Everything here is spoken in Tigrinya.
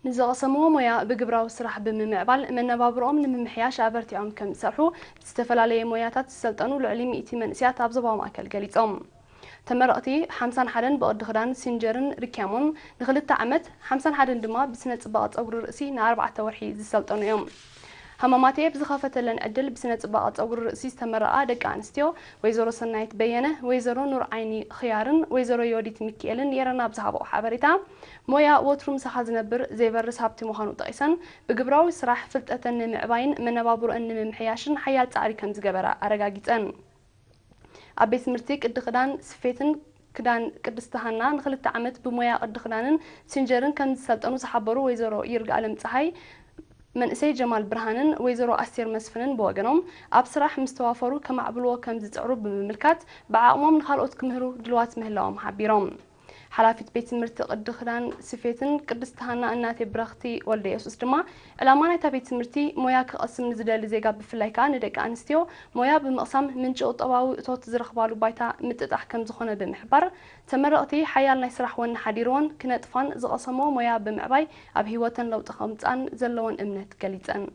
ንዝቐሰምዎ ሞያ ብግብራዊ ስራሕ ብምምዕባል መነባብርኦም ንምምሕያሽ ኣበርቲዖም ከም ዝሰርሑ ብዝተፈላለየ ሞያታት ዝሰልጠኑ ልዕሊ ሚእቲ መንእስያት ኣብ ዞባዊ ማእከል ገሊጾም። ተመረቕቲ ሓምሳን ሓደን ብቕዲ ክዳን ሲንጀርን ሪክያሞን ንክልተ ዓመት፣ ሓምሳን ሓደን ድማ ብስነ ጽባቐ ጸጉሪ ርእሲ ንኣርባዕተ ወርሒ ዝሰልጠኑ እዮም። ሃማማቴ ብዝኸፈተለን ዕድል ብስነ ጽባቐ ጸጉሪ ርእሲ ዝተመረቓ ደቂ ኣንስትዮ ወይዘሮ ሰናይት በየነ፣ ወይዘሮ ኑር ዓይኒ ኽያርን ወይዘሮ ዮዲት ሚኪኤልን የረና ብዝሃበኦ ሓበሬታ፣ ሞያ ወትሩ ምሳኻ ዝነብር ዘይበርስ ሃብቲ ምዃኑ ጠቒሰን፣ ብግብራዊ ስራሕ ፍልጠተን ንምዕባይን መነባብሮአን ንምምሕያሽን ሓያል ጻዕሪ ከም ዝገበራ ኣረጋጊጸን። ኣብ ቤት ትምህርቲ ቅዲ ክዳን ስፌትን ክዳን ቅድስቲ ሃና ንክልተ ዓመት ብሞያ ቅዲ ክዳንን ሲንጀርን ከም ዝሰልጠኑ ዝሓበሩ ወይዘሮ ይርጋኣለም ፀሃይ፣ መንእሰይ ጀማል ብርሃንን ወይዘሮ ኣስቴር መስፍንን ብወገኖም፣ ኣብ ስራሕ ምስ ተዋፈሩ ከማዕብልዎ ከም ዝፅዕሩ ብምምልካት፣ ብዓቕሞም ንኻልኦት ክምህሩ ድልዋት ምህላዎም ሓቢሮም። ሓላፊት ቤት ትምህርቲ ቅዲ ክዳን ስፌትን ቅድስቲ ሃና እናቴ ብረኽቲ ወልደ የሱስ ድማ፣ ዕላማ ናይታ ቤት ትምህርቲ ሞያ ክቐስም ንዝደሊ ዜጋ ብፍላይ ከኣ ንደቂ ኣንስትዮ ሞያ ብምቕሳም ምንጪ ቁጠባዊ እቶት ዝረኽባሉ ባይታ ምጥጣሕ ከም ዝኾነ ብምሕባር፣ ተመረቕቲ ሓያል ናይ ስራሕ ወኒ ሓዲርወን ክነጥፋን ዝቐሰምዎ ሞያ ብምዕባይ ኣብ ህይወተን ለውጢ ከምጻን ዘለወን እምነት ገሊጸን።